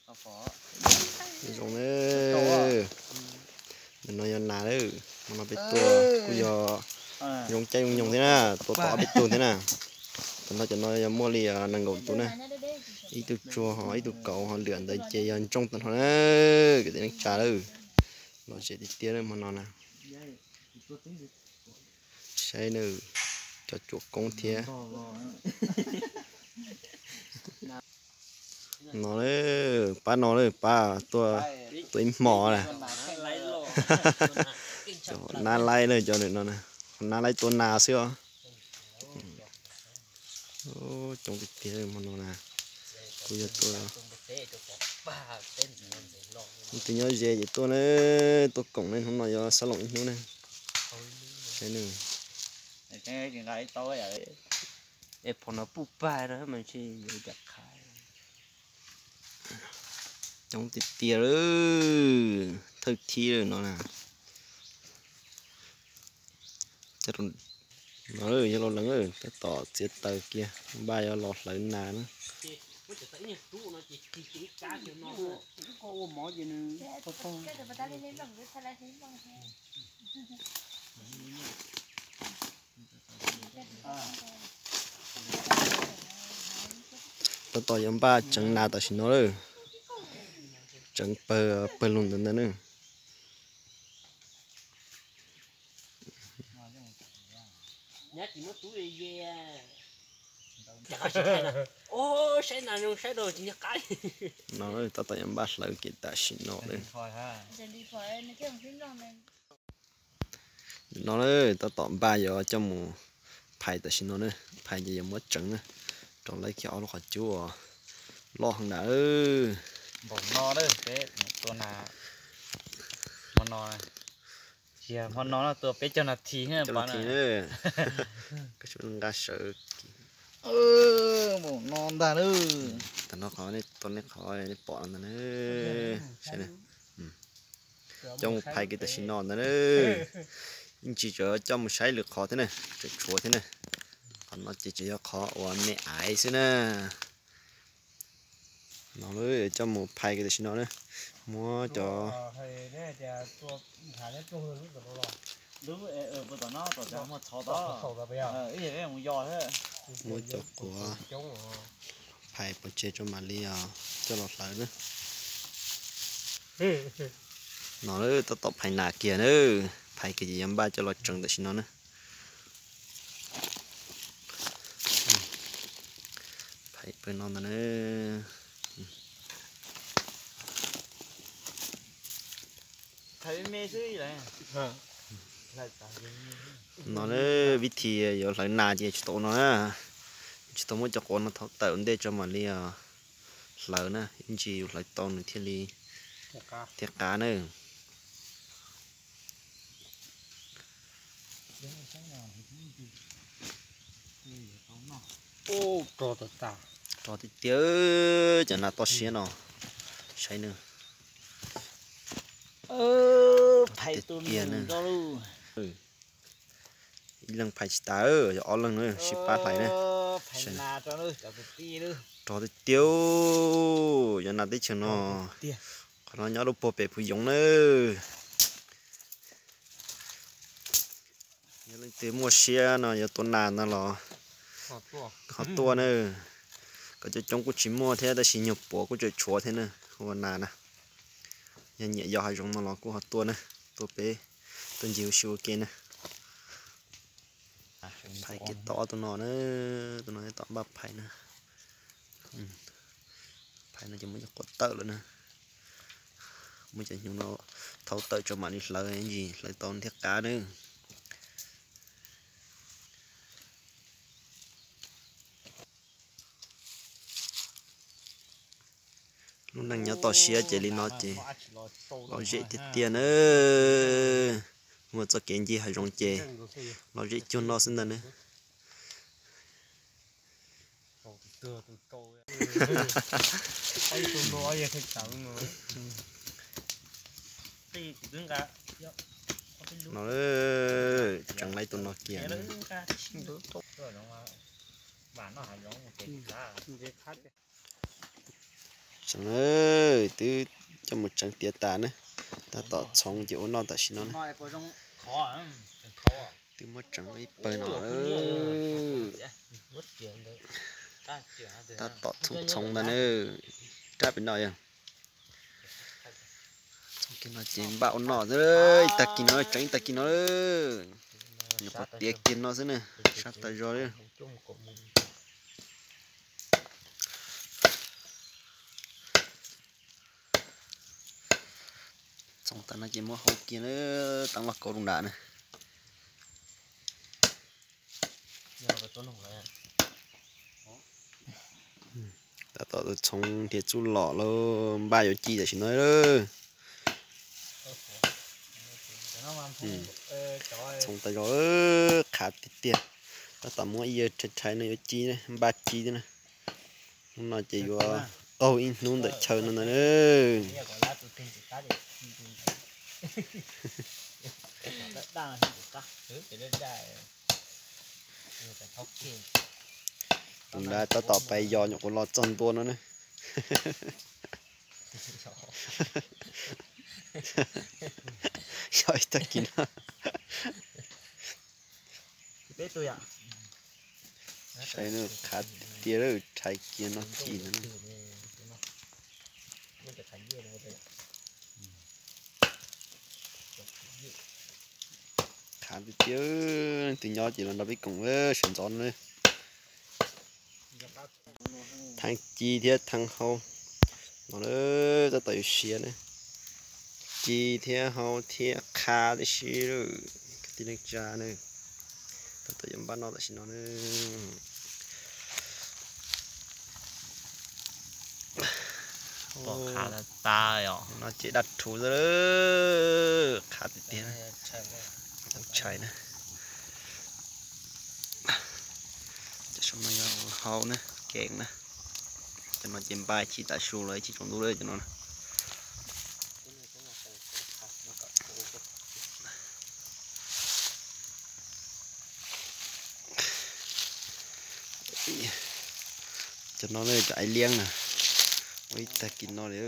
Zoo na. Ntawm no yog nas lawm, hmo no peb tua kuj yog zoo caij zoo nyoog thiab na, tua tau ob peb tug thiab na. Tam no cov no yog muaj li nees nkaum tus na, ib tug tsuag ho ib tug kauv ho lwm ntawd ces yog ntsooj tag nrho na, kwv tij neej tsa lawm. Lom zem tiag tiag hmo no na. Saib na, cov tsuam koob thiab. No, pab no, pab tuaj tua ib hmos na. Cov nab laib na, cov no, nab laib tua nas xwb os. Coob tiag tiag hmo no na. Kuj yog tuaj, tus nyob ze ces tuaj na, tuaj koom ne, hnub no yuav xab loom ib hnub ne. Saib na. Es phom no puj pag no mas ntshe yuav cas qha. Coob tiag tiag lawm, thawj thib lawm no na. No yog los lees, tab tom txiav taws kiag, npaj yuav los hlawv nas na. Tab tom yuav npaj tseev nas tam sim no lawm. Tseev pawg pawg lug ntawd ntag na. No tab tom yuav npaj hlawv kev tam sim no lawm. No tab tom npaj yuav coj mus phais tam sim no na, phais ces yuav muab tseev na, rau lawv kiag ob lub qhov cub uas loj heev ntawd. Npaum no peb tua nas, hmo no, hmo no tua peb caug nas this na. Koj tsuas nqa sawv. Npaum no ntag na. Tam no qhov nej tua nej qhov nej pom no ntag na. Coj mus phais kiag tam sim no ntag na. Ib ntsis tseem coj mus saib lwm qhov thiab na, tseem tshuav thiab na. Qhov no ces tseem yog qhov uas me aiv xwb na. No coj mus phais kiag tam sim no na. Muab cov, muab cov quav phais pov tseg tso mam li coj los hlawv na. No tab tom phais nas kiag na, phais kiag ces yuav npaj coj los tseev tam sim no na. Phais pawg no ntag na. No na, vib thi yuav hlawv nas ces tsis tau ua no na, tsis tau muab cov quav no thauv tawm ua ntej tso mam li hlawv na, ib ntsis yus hlawv tau nws thiaj li, thiaj qab na. Rog tiag tiag, cov nas toj siab no, saib na. Phais tiag tiag na. Ib leeg phais tsis tas, yog ob leeg na sib pab hlais na. Rog tiag tiag, yog nas teb chaws no, qhov no nyob lub puag pem Phuv Yoov na. Yog leej twg muaj siab no yuav tua nas no los ho tuaj na. Kom coob coob kuj tsis muaj thiab tab sis nyuag puav kuj tseem tshuav thiab na, ua nas na. Yog nyiam yos hav zoov no los kuj ho tuaj na, tuaj peb tuaj ncig ua si ua ke na. Phais kiag tau ob tug no na, tus no tab tom npaj phais na. Phais no ces muab cov quav tawm lawm na. Muab cov hnyuv no thauv tawm tso mam li hlawv, ib ntsis hlawv tau thiaj qab na. Lub neej nyob toj siab ces li no ces lom zem tiag tiag na. Muaj txoj kev ncig hav zoov ces lom zem cuag no xwb ntag na. No, tseev lawm tus no kiag. Tseev, twb coj mus tseev tiav tas ne, tab tom txhoov ces ua noj tam sim no ne. Twb muab tseev ib pawg no. Tab tom txhoov txhoov ntag ne, rab pem no yog. Txhoov kiag no ces npaj ua noj, ib tag kis no tseev ib tag kis no, nyuam qhuav tiav kiag no xwb ne, sab tas zog li. Txhoov tas no ces muab hau kiag na, teeb loj kaub rau nram na. Tab tom txhoov nrhiav txuj lom lauj, npaj yuav ci tam sim no. Txhoov tas zog, qhav tiag tiag. Tab tom muab ib yawg rhais rhais no yuav ci, npaj ci thiab na. Hnub no ces yuav qaug ib hnub ntawm chaw no ntag. Tus nrad tab tom pais yos nyuam qhuav los txog ntua no ne. Yos ib tag kis no. Saib no, qhav tiag tiag, rhais kiag no ci ntag. Qhav tiag tiag, tus nyob ces los nrog peb koom sawv ntxov no. Theej ci thiab theej hau no tab tom yuav siav na. Ci thiab hau thiab qhav tib si, kwv tij neej tsa na. Tab tom yuav npaj noj tam sim no na. Pom qhav tas tas os. No ces daj rhuv xwb, qhav tiag tiag. Tshais na. Cov saum no yog hau na, kev na. Cov no ces npaj ci tav su los ib chim tsaus ntuj lawm cov no. Cov no ne, cov aiv liab na, ua ib tag kis no li.